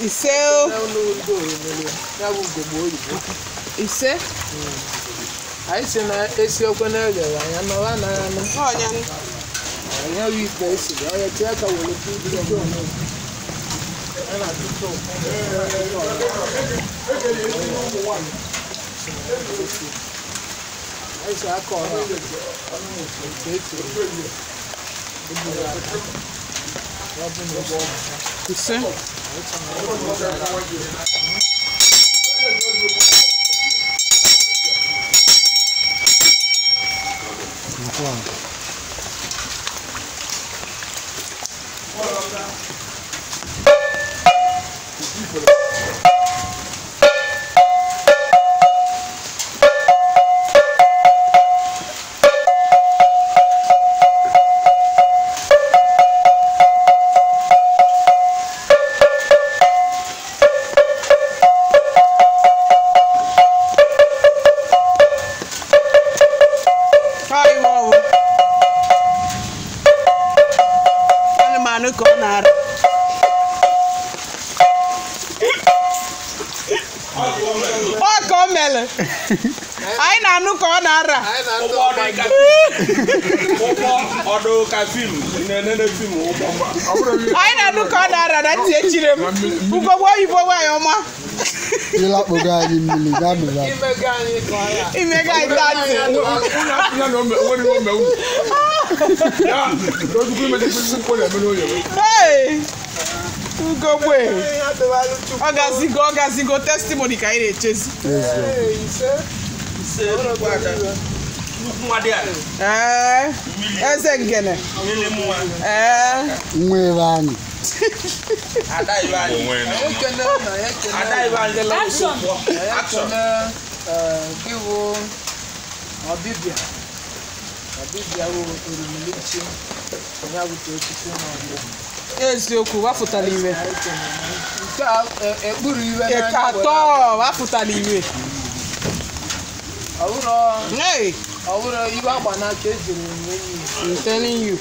Ise ise anyị si na esiokwu na eghere anya nọrọ na anụ ọnya anya bụ ikpe esiri ọya tie ka were tutu onwe ya na tutu anyị si aka ọra nke esiri eburu aka ọ bụ na ụgbọ ise anụmanụ ka ọ na-ara. Ọ ka o mere anyị na-anụ ka ọ na-ara. Anyị na-anụ ka ọ na-ara na ntị echiri m ugogbe oyibo nwaanyị ọma. Ịlakpọgo anyị mmiri gaa nụrụ imego anyị tatị. Hey! Ugogbe ọ gazigo testimony ka anyị na-echezi. Ee, eze ngene. Ee, nwa ebe anyị. Ọbịbịa ọbịbịa wụ orumilichi onye wute osisi n'ọgbọ. Eziokwu wafụtara iwe. Nke a ekpuru iwe Eke atọ wafụtara iwe. Ọ bụrụ iwe agba n'aka ejiri onwe enyi. I'm telling you.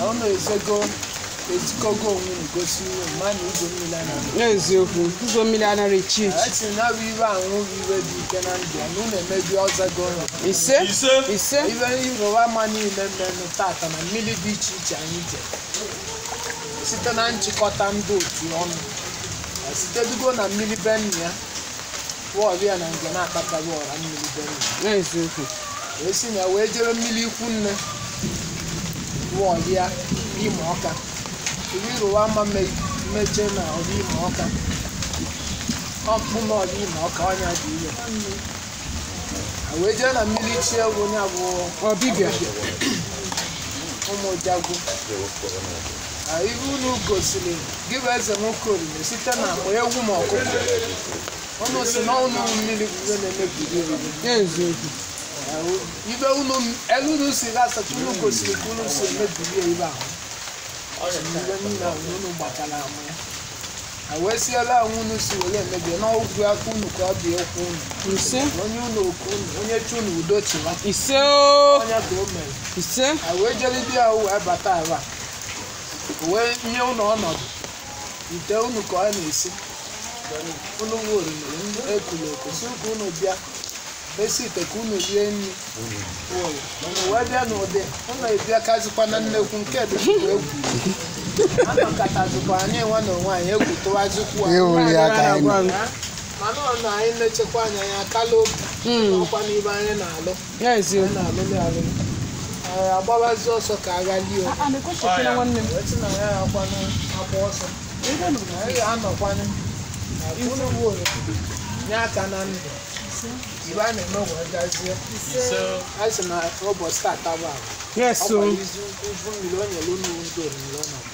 Ọ na-ezego ezikogo onwe gosi iwe ma na igwe mmiri anaghị. Eziokwu ụzọ mmiri anaghị echi echi. Esi na bụ iwe anwụ bụ iwe dị ike na ndụ ya na unu emebi ọzago ya. Ise ise iwe ịrụwa ama niile mmenụ tata na mmiri dị iche iche anyị je site na nchịkọta ndị otu ọnụ site dugo na mmiri be nna ya wọọbịa na nge na-akpataghị ọra mmiri be nna ya. Eziokwu wee si na wee jere mmiri ikwu nne wọọbịa ime ọka iwe ịrụwa ama mmeche na ọbịa ime ọka ọkpụ na ọbịa ime ọka ọnya dị iwe wee jee na mmiri chi ewu onye abụọ ọbịbịa ụmụ jagwu ibe unu gosiri gị bụ eze nwoke oriri site na akpa ewu ma ọkụkọ unu si na ọnụ mmiri bụ na-emebiri eziokwu ibe unu elu unu si asacha unu gosiri ka unu si emebiri ibe ahụ ibe niile ahụ unu gbatara amụ ya wee siela ahụ unu si were emebie n'ọgwụ aka unu ka ọ dị okwu unu ise onye unu oku unu onye chi unu udo chiwa ise o onye ka o mere ise wee jere ya wee bata ala wee nye unu ọnọdụ ite unu ka ọ na-esi unu nwe oriri ndị ekulu eku si ka unu bịa esi ite ka unu rie nri unu wee bịa n'ụdị unu ebiakazikwa na nnekwu nke dị egwu anọkọtazikwa anyị nwe na onwe anyị egwu tụwazikwu Ịhụrụ ya ka anyị nọ. Mana ọ na anyị na-echekwa anya anyị akala obi ọkwa n'ibe anyị na-alụ eziokwu na-alụlị alụ agbabazi ọsọ ka agha lie wee sị na ya akwanụ agba ọsọ anyị ga-anọkwanụ unu bụ oriri nye aka na ndụ ibe a na-eme wee gazie a sị na ụbọchị tata bụ agwa Yes ọ o kwara izu izu mmiri o nyere unu ndụ oriri ọnọdụ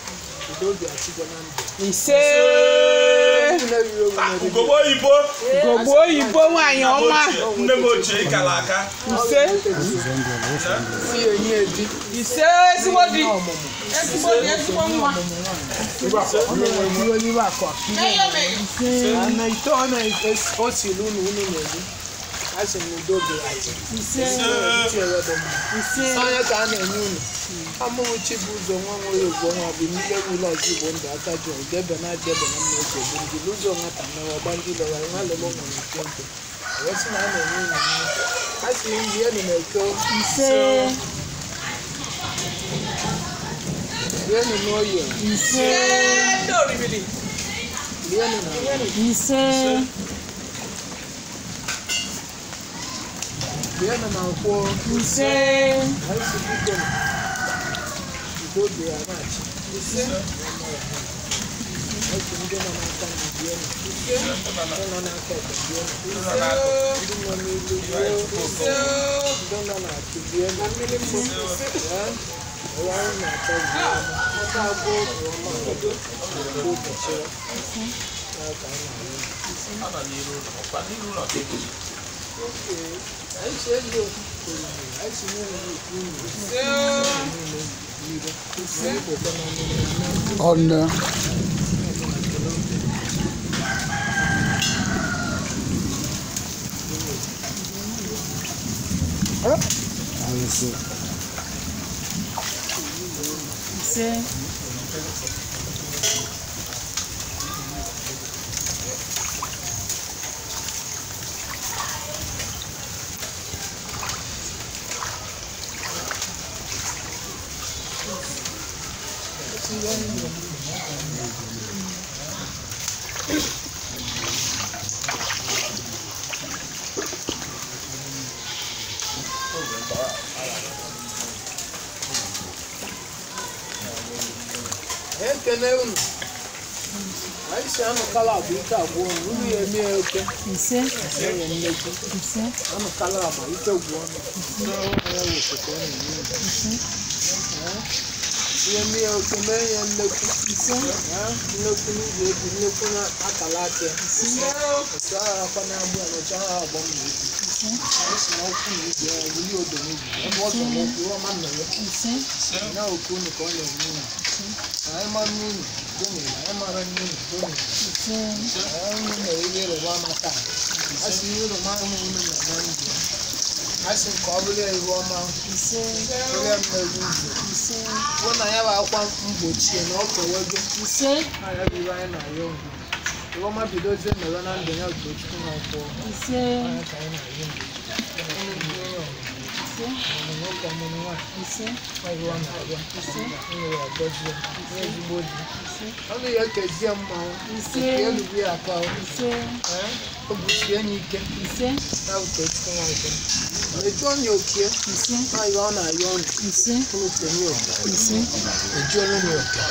udo obi achịgo na ndụ ise unu eriri ewu na eriri Ugogbe oyibo. ugogbe oyibo nwaanyị ọma Nne m ochie ịkala aka. ise nwunye nye di ise ezigbo di ọmụmụ ezigbo di ezigbo nwa ọ na-etiwe n'iwe akụ na ite ọ na-osiri unu unu na-eri A sị m udo ga-achị. Onye ka a na-enye unu amụghị bụ ụzọ nwa nwere ogbo nwa bụ mmiri ewu ụlọ ọzọ Igbo ndụ aka ji jebe na jebe na mma eke bụ ndị ụzọ nwata mewe ọgba ndị lọra nwa lele ụmụ nke nke wee sị na a na-enye unu nri. A sị ndị enu na-eke rienu n'oye rienu na rienu na nkwọ. Anyị si biko udo dị ya na-achị. Anyị ndị nọ n'aka nri rienu, ndị nọ n'aka ekpe rienu, ndị nọ n'ilu rienu, ndị nọ n'akụ rienu. Ụwa anyị na-achọ rienu maka agụ ọma udo ụbọchị ya ka anyị na-arịọ. Anyị si elu anyị si n'ụlọ Ọ̀nà. Àlùsọ. Ekene unu. Anyị si anụkala bụ ike agwụ unu, unu ya eme oke. Enye nnekwu. Anụkala bụ ike gwụ unu. Onye wụ osote unu unu. Ihe mee oke mee ya nnekwu. Nnekwu n'ụzọ ebi, nnekwu na akala aka ya. Otu agha akwa na-agbụ ya na otu agha agbọ m na-ebi. Anyị si na ọkụ na ibi ya, wuli odo n'ubi. Ebe ọ zọrọ okwu, ọma nna ya. Na oke unu ka ọ na-eme unu. Anyị mara unu donere, anyị mara nne unu donere. Anyị unu mere ihe ịrịba ama taa. A sị ihe ịrịba ama unu na-eme ndụ ya. A sị nke ọ bụla ihu ọma, bụrụ ya mmeri ụzọ. Bụ na ya bụ akwa mgbochi na ọ kewego. Na ya bụ ihe anyị na-arịọ unu. Ihu ọma bidozie mere na ndụ ya Ugochukwu na nkwọ. Anya ka anyị na-arịọ unu. Unu bụ onye ọmụmụ. Ọmụmụ nwoke, ọmụmụ nwaanyị. Ọ bụ ọ na-arịọ. Unu ya agọzie. Nye ezigbo di. Ọnụ ya ekezie mmanwụ. Nke elu ya aka. O busie ya ike. Na Ugochukwu na nkwọ. Eju onye okie. Na ihe ọ na-arịọ unu. Unu kenye oke. Eju onye oke.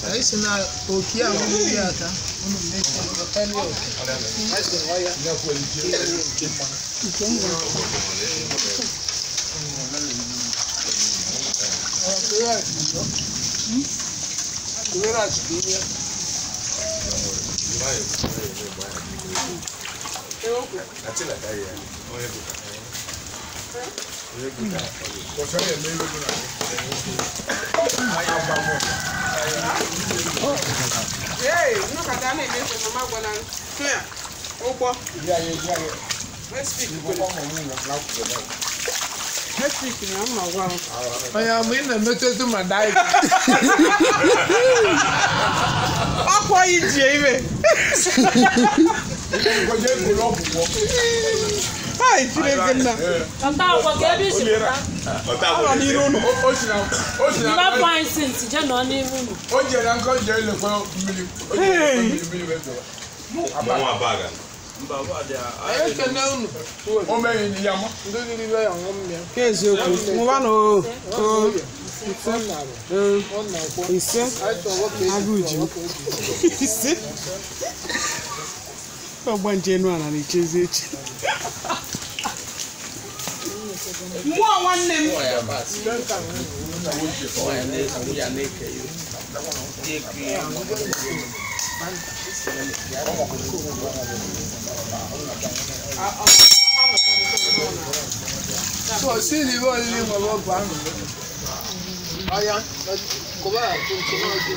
Anyị si na oke ahụ ndị aka unu mechie oke. Anyị si na ọya nke mmanụ. Onye amụ ị na-emetụta ma daa Ọkwa iji ime. Ai, Chineke nna. Ọta akwọ ka ebe isi pụta. Ọ nọ n'iru unu. Ibe paịsịntị je nọ n'iru unu. O jere nkọ jee lekwa mmiri. Anyị ekene unu. O meghị ya ma. Ndị riri ibe ya ṅụọ mmiri. Ka eziokwu. Nwụba na o. O. Ise. Agụụ ji m. Ise. Ọgba nje enu ala na-echezi echi. Mmụọ nwanne m. So si ibe oriri nwere ọgwụ ahụ. Ọya, kụba ya tụntụn ọdụ.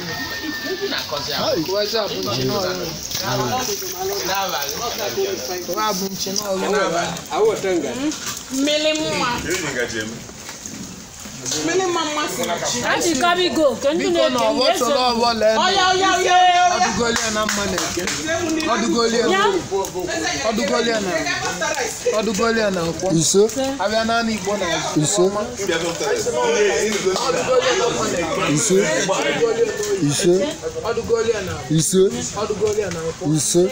Ise. Ise. Ise. Ise. Ise. Ise.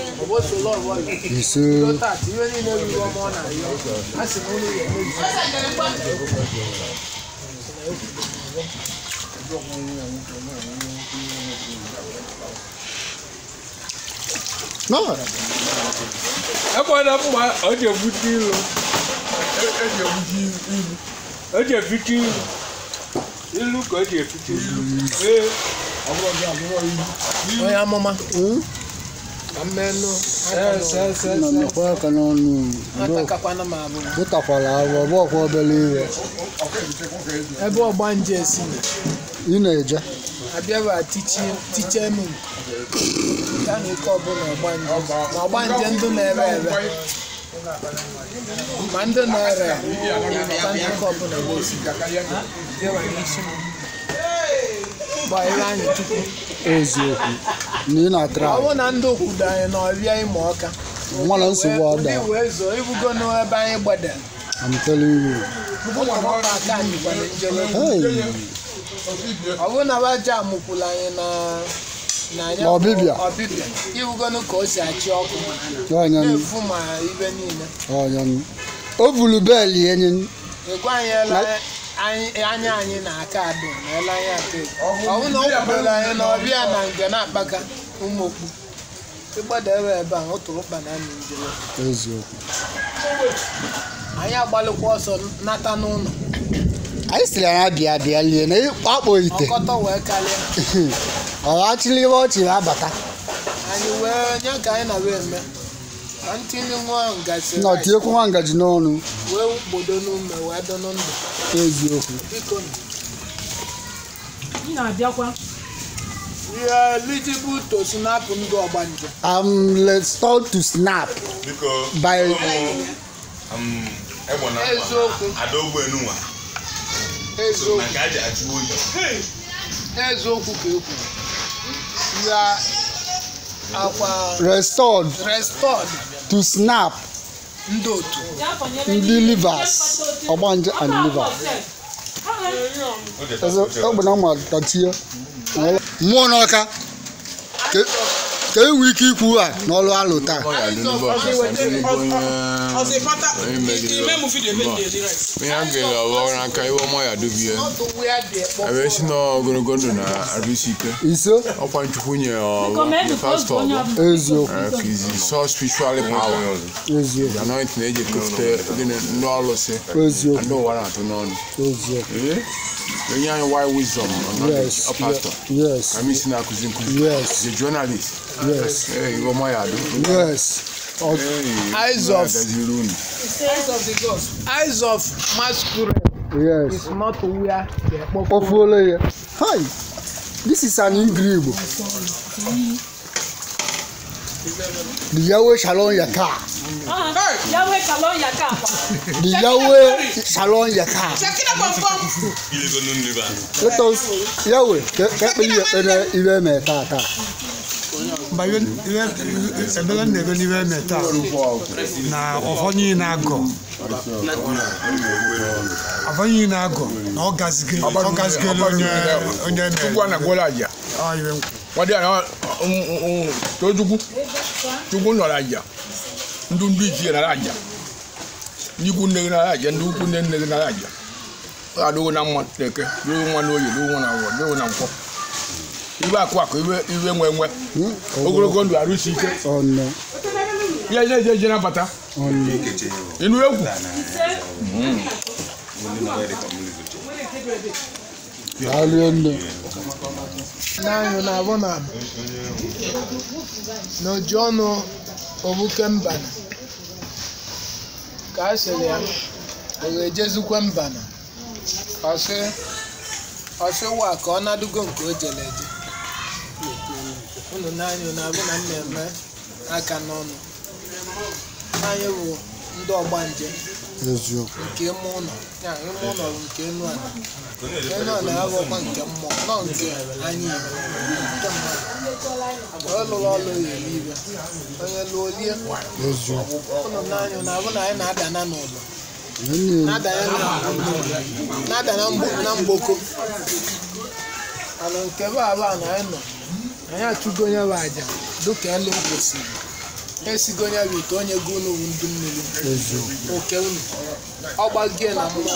Ise. No. Ebe ọgbanje si ị na-eje abịara tiche m ya na ike ọbụla ọgbanje ma ọgbanje ndị na-ere ere ma ndị na-ere ma ndị ike ọbụla gosi gbanyere anyị tupu eziokwu na ị na-atara ọ bụrụ na ndị okwudo anyị na ọbịa ịma ọka nwa na nsogbu ada wee zoo ibugo n'ebe anyị gbadara. I'm telling you. Hey. Ọ bụrụ na baja amụkwula anyị na ọbịbịa iwugonu ka o si achị ọkụ na-efu ma ibe niile. O vulu bel enye ekwe anyị anya anyị na aka adụ na ele anya aka ọ bụrụ na ọ kwudoro anyị na ọbịa na nge na-akpaka ụmụ okpu ịgbada ebe ebe a ọ tụrụ ụkpa na amị njele. Eziokwu. Anyị agbalịkwa ọsọ nata n'ụlọ. Anyị sịrị ya bịa bịa lie na akpọ ite. Ọkọtọ wee karịa. Ọ achịlị iwe ọchị abata. Anyị wee nye ka anyị na wee eme. Ka ntinye nwa ngaji. Na tinyekwa nwa ngaji n'ọnụ. Wee gbodo n'ume wee dọ n'ndụ. Eziokwu. Biko. M na-abịakwa. We are eligible to snap ndụ ọgbanje. Let's start to snap. Biko. By eziokwu. Adogbu enunwa. Eziokwu. Na nke a ji achụ oyi. Eziokwu ka e kwuru. You are akwa restored to snap ndị otu ndị livers ọgbanje and livers. Ọ bụ na mma tachie mmụọ n'ọka ka e nwee ike ikwu a n'ọlụ alụ taa. Onye a ga-ele ọrụ n'aka iwe ọma ya dobie ebe si na ogologo ndụ na arụsi ike ise ọkwa nchukwu nye ọrụ pastọ ọbụ eziokwu izi so spiritual power eziokwu anointing eji ekufute gịnị ndị ọlụsị eziokwu ndị ụwa na-atụ n'ọnụ eziokwu onye anyị wise wisdom yes ọ pastọ yes ka m isi na-akụzi nkụzi yes the journalist yes iwe ọma ya do yes Eyes of eyes of masquerade. Yes. Is not where the Ofuole ya. Hi. This is an Igbo. The Yahweh Shalom Yaka. Yahweh Shalom Yaka. The Yahweh Shalom Yaka. Let us Yahweh ka ibe me tata. Mba ibe na-ebe n'ibe eme taa na ọfọ niile agọ ọfọ niile agọ na ọ gazigelu onye mere Chukwu anagwọla aja tochukwu Chukwu nọrọ aja ndị ndị ichie nara aja ndị ikwu nne gị nara aja ndị ukwu nne nne gị nara aja ọ ga-adịghị na mma na eke dịghị nwa na oyi dịghị nwa na awọ dịghị na nkwọ ibe akụ akụ ibe nwe nwe ogologo ndụ arụsi ike ihe eje eje eje nabata ịnụ egwu n'anyụ na-abụ na n'oji ọnụ obuke mbana ka a sịrị ya ọ ga-ejezikwa mbana ọsị wa ka ọ nadugo nke o jere eje. Unu n'anya unu abụ na m na-eme aka n'ọnụ. Anyị bụ ndị ọgbanje Eziokwu. Nke ime ụlọ. Ya ime ụlọ bụ nke enu ala. Nke enu ala abụghịkwa nke mmụọ, nọ nke anyị nke mmadụ. Onye lụrụ ọlụ ya eri ibe. Onye lụọ lie. Eziokwu. Unu n'anya unu abụ na anyị na-adana n'ụlọ. Nne Na-adana na mgboko. Mana nke bụ ala na anyị nọ, anyị achụgo onye bụ aja dịka elu kwesịrị. Esigo onye bụ ite onye go unu bụ ndụ mmiri. Eziokwu. Oke unu. Ọ gbagie na mmụọ,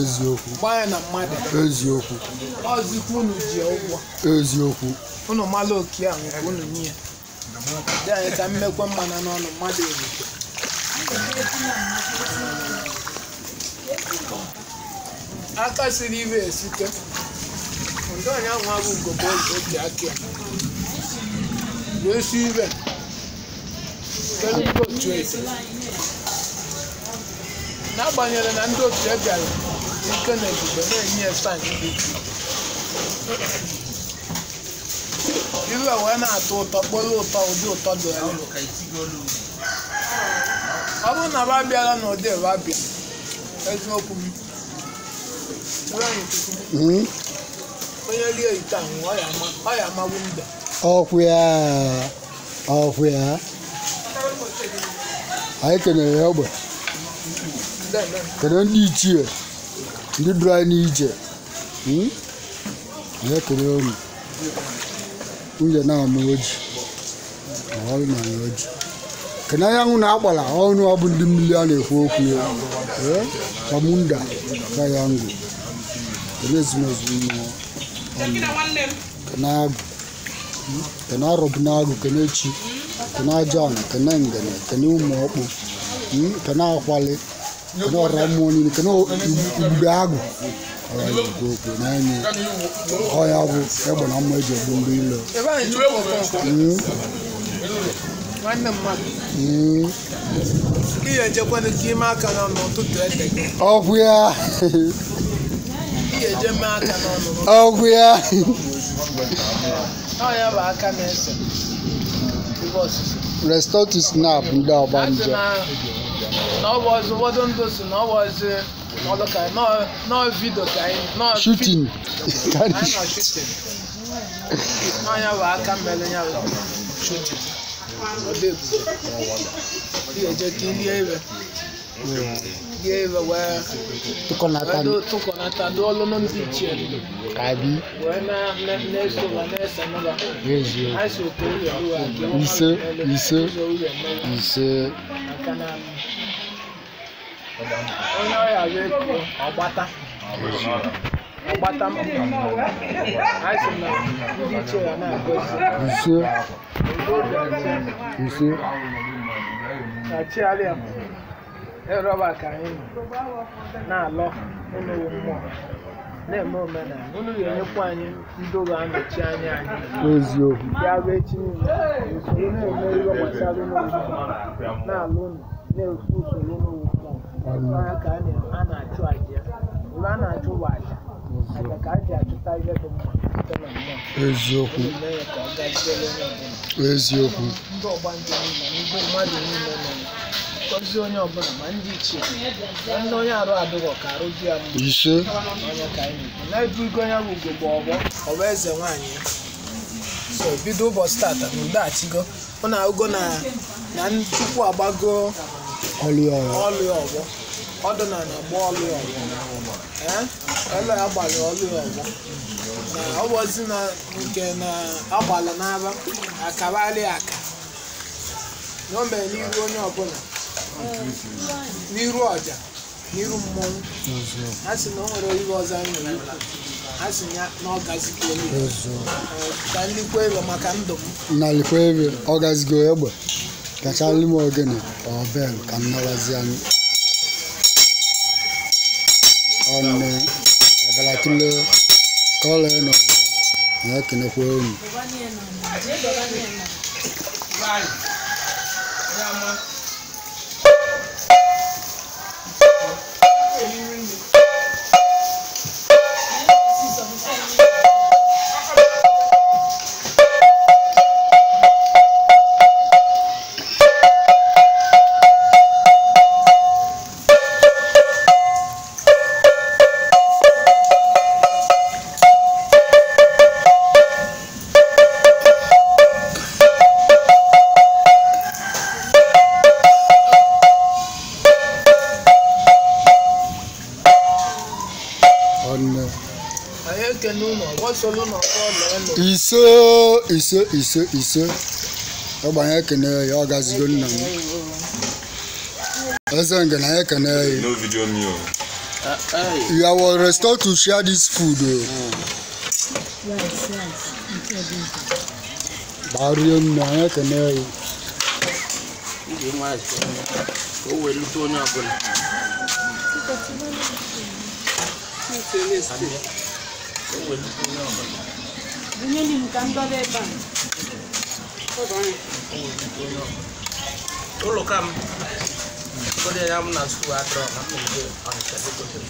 Eziokwu. gbaa ya na mmadụ. Eziokwu. Ọzikwa unu ji ụgwọ. Eziokwu. Unu mara oke ahụ nke unu nye ya. Dị anyị ka mmekwa mmana n'ọnụ mmadụ erike. Aka siri iwe esike. Ndị onye ahụ abụ ugogbe oji aka ya. Wee si iwe. Kedu ndị otu ete? N'agbanyeghị na ndị otu bịara ike na ebube na-enye ya saịn dị iche iche. Iwe wee na-atọ ụtọ kpọrọ ụtọ ụdị ụtọ dị elu. Ọ bụrụ na ba bịara n'ụdị ba bịa, eziokwu m. Chere anyị tupu. Onye rie ite ahụ ọ ya amagbu mbe. Ọkwụ ya. Ọkwụ ya. Anyị kenere ya ogbe. Kene ndị ichie ndị duru anyị n'ije. Anyị ekele unu. Nwunye na-ama oji. Ọrụ na ya oji. Kene anyanwụ na-agbala ọnụ ọ bụ ndị mmiri a na-ekwu okwu ya. Chamunda Triangle. Kene ezumezu mmụọ. Kene agụ. Kene arọbụ n'agụ, kene chi, kene aja ana, kene ngene, kene ụmụ ọkpụ, kene akwali, kene ọra mmụọ niile, kene ubube agụ. Ọra ya ekwu okwu n'anya. Ọ ya bụ egbe na mma eji egbu ndị ilo. Ebe anyị chukwu Okonkwo. Nwanne mmadụ. Ihe ejekwanụ ka ime aka n'ọnụ ụtụtụ ete gị. Ọkwụ ya. Ihe eje mee aka n'ọnụ. Ọkwụ ya. Ọ ya bụ aka na-ese. Ibe osisi. Restore to snap ndị ọgbanje. Na ọ bụ ọzọ ụfọdụ ndụ si na ọ bụ ọzọ ọlụ ka nọ vidio ka anyị nọ Shooting. Anyị nọ shooting. Ọ ya bụ aka mere ya bụ shooting. Ọ dị ebube. Ihe eje ka ilie ibe. Lie ibe wee Tụkọnata. Tụkọnata dụọlụ ndị ichie. Kabi. Wee na-eso ụwa na-ese n'ụwa. Eziokwu. Anyị si oke ụlọ ụwa ka ịnwe Ise, mmadụ ise, ụzọ ụlọ emere. ise. Maka na onye ọrịa bụ ekuo ọgbata. Ọgbata mkpu. Anyị sị na ndị ichie ya na-agọzi. Ise. Ise. Na chigharịa ịrọba ka anyị nọ na-alọ ụlọ mmụọ na-eme omenala. Unu ga-enyekwa anyị ndị ga-anọchi anya anyị. Eziokwu. Ya bụ echi niile usoro na-eme ihe gbasara ụlọ mmụọ na-alụ unu na-ekwu usoro ụlọ mmụọ. Ọnya ka a na-achụ aja ya. Ule a na-achụ bụ aja. Aja ka a ji achụta ihe dị mma site na mmụọ. Eziokwu. Unu mee ya ka ọ gaziere onye ọbụla. Eziokwu. Ndị ọgbanje niile ndị mmadụ niile nọ gọzie onye ọbụla ma ndị ichie ma ndị onye arụ adịghọ ka arụ dị ya mma. Ise. Onye ka anyị na-ekwu na-ebugo onye bụ ugogbe ọgbọ ọgbọ eze nwaanyị ya. So bido ụbọchị tata na udo achigo. Ọ na-ahụgo na Chukwu agbago Ọlụ ya ọgbọ. Ọlụ ya ọgbọ. Ọdịnala gba ọlụ ya ọgbọ. Ele ya gbalị ọlụ ya ọgbọ. Na ọbọzi na nke na agbalị n'aba akabali aka. Na o mere n'iru onye ọbụla. N'iru ọja, n'iru mmọnwụ. Ha sị na o nwere iwe ọzọ anyị nwere ikwu. Ha sị na ọ gazikwa elu. Ka nlikwa ebe maka ndụ m. Nnalikwa ebe ọ gazigo egbe. Kachalụ m ogene ọ bel ka m narazi anyị. Ọnụ ọbara tụle ka ọla nọ na ekenekwa unu. Nne. Anyị ekene unu ọgbọsọlụ na ọgbọ ọla elu. Ise ise ise ise. Ọgbanye ekene ya ọ gazigo nna m. Eze ngene anyị ekene ya. No video me. Oh. You are restored to share this food. Oh. Barie nne anyị ekene ya. Iji nwayọọ ka o wee lute onye ọbụla. Ka o wee lute onye ọbụla. Bunye m ka m dọba ebe a. Ụlọ ka m ụfọdụ ya m na skuul adọrọ na m na-eje Ọnịcha gote m.